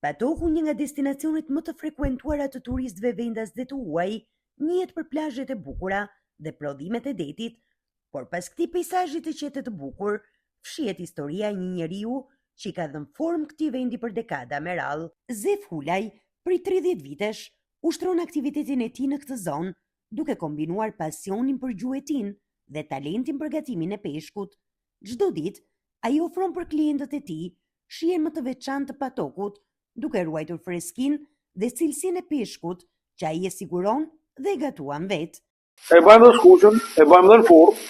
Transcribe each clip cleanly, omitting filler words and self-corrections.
Patoku, një nga destinacionet më të frekuentuara të turistëve vendas dhe të huaj, njihet për plazhet e bukura dhe prodhimet e detit, por pas këtij peisazhi të qetë e të bukur, fshihet historia e një njeriu që i ka dhënë formë këtij vendi për dekada me radhë. Zef Hulaj, prej 30 vitesh, ushtron aktivitetin e tij në këtë zonë, duke kombinuar pasionin për gjuetinë dhe talentin për gatimin e peshkut. Çdo ditë, ai ofron për klientët e tij shijen më të veçantë të Patokut, duke ruajtur freskinë dhe cilësinë e peshkut që ai e siguron dhe e gatuan vetë. E bajmë edhe skuqën, e bajmë edhe në furrë,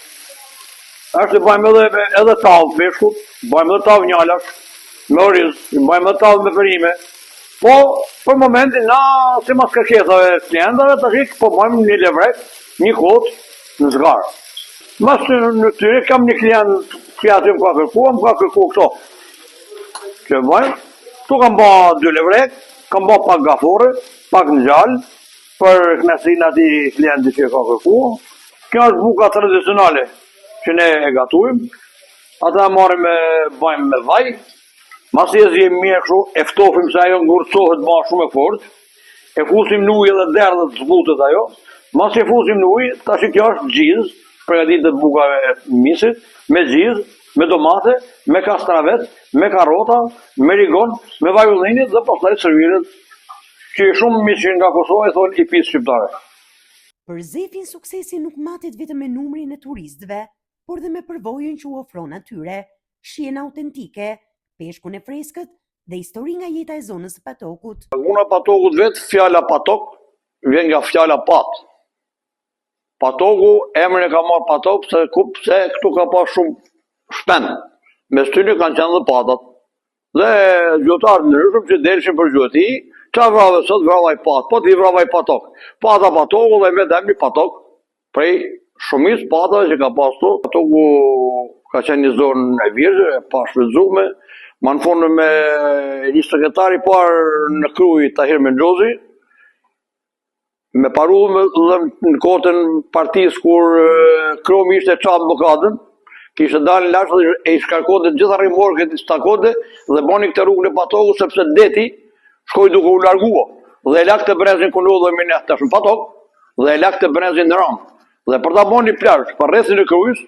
është e bajmë edhe, edhe tavë peshkut, bajmë edhe tavë njalash, me oriz, bajmë edhe tavë me perime, po për momentin na simas kërkesave klientave, tash po bajmë një levrek, një kotë, në zgarë. Mas të në tyre, kam një klient që aty më ka kërku, më ka kërku këto. Që bajmë, këtu kam ba dy levrek, kam ba pak gaforre, pak ngjal, për kënaqësinë atij klienti që e ka kërku. Kjo është buka tradicionale që ne e gatujmë. Ata e marrim e bajmë me vaj, masi e ziejmë mirë kështu, e ftofim se ajo ngurtësohet ba shumë e fortë, e fusim në ujë edhe derdhet zbutet ajo, masi e fusim në ujë, tash kjo është gjizë, përgatitet buka e misit, me gjizë, me domate, me kastravet, me karota, me rigon, me vaj ullini dhe pastaj serviret që shumë miq nga Kosova i thonë i picë shqiptare. Për Zefin suksesi nuk matet vetëm me numrin e turistëve, por dhe me përvojën që u ofron atyre, shijen autentike, peshkun e freskët dhe histori nga jeta e zonës së Patokut. Laguna e Patokut vetë fjala Patok vjen nga fjala pat. Patoku emrin e ka marrë Patok pse ku pse këtu ka pas shumë shpend. Mes tyre kanë qenë dhe patat. Dhe gjuetarë të ndryshëm që delshin për gjueti, ça vrave sot vrava i pat, po ti vrava i patok. Pata Patoku dhe me emri Patok. Prej shumicë patave që ka pas këtu, Patoku ka qenë një zonë e virgjër, e pashfrytëzume, ma në fund me një sekretar i parë në Krujë, Tahir Minxhozi, me paru me dhe në kohën e partisë kur Kromi ishte çapë në bllokadën, kishte dalë në lashtë dhe e i shkarkonte të gjitha rimorket i stakonte dhe bani këtë rrugën e Patokut sepse deti shkoi duke u largua dhe e la këtë brezin ku ndodhemi ne tash në Patok dhe e la këtë brezin në Ramë. Dhe për ta bërë një plazh për rrethin e Krujës,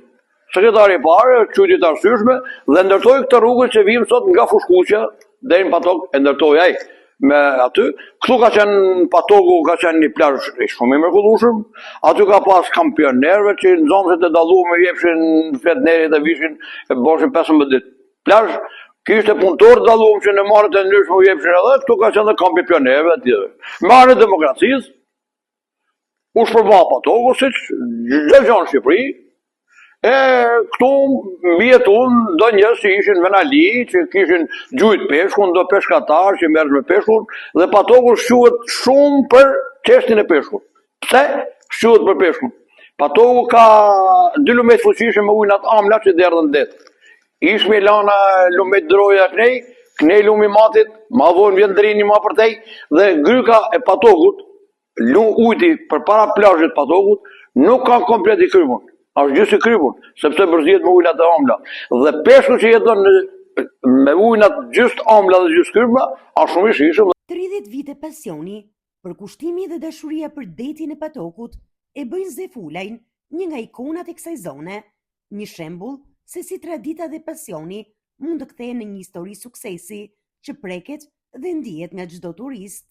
sekretari i parë e quajti të arsyeshme dhe ndërtoi këtë rrugën që vijmë sot nga Fushkuqja deri në Patok e ndërtoi ai me aty. Këtu ka qenë Patoku, ka qenë një plazh shumë i mrekullueshëm. Aty ka pas kamp pionierëve që nxënësit e dalluar jepshin fletë nerit e vishin e boshin 15 ditë. Plazh kishte punëtorë të dalluar që në malet e ndryshme u jepshin edhe këtu ka qenë dhe kampi i pionierëve etj. Me ardhjen e demokracisë U shpërba Patoku, siç çdo gjë në Shqipëri, e këtu mbijetun do njerëz që ishin venali, që kishin gjujt peshkun, do peshkatar që merreshin me peshkun, dhe Patoku shquhet shumë për çështjen e peshkut. Pse shquhet për peshkun? Patoku ka dy lumenj të fuqishëm me ujna të amla që derdhen në det. Ishmi Lana, lumi Droja knej, knej lumi Matit, ma vonë vjen Drini ma përtej, dhe gryka e Patokut, lu ujti përpara plazhit Patokut, nuk ka komplet i kripun, është gjysë i kripun, sepse përzihet me ujnat e amla. Dhe peshku që jeton në, me ujnat gjysë të amla dhe gjysë kripuna, është shumë i shijshëm. 30 vite pasioni, përkushtimi dhe dashuria për detin e Patokut e bëjnë Zef Hulajn një nga ikonat e kësaj zone, Një shembull se si tradita dhe pasioni mund të kthehen në një histori suksesi që preket dhe ndihet nga çdo turist.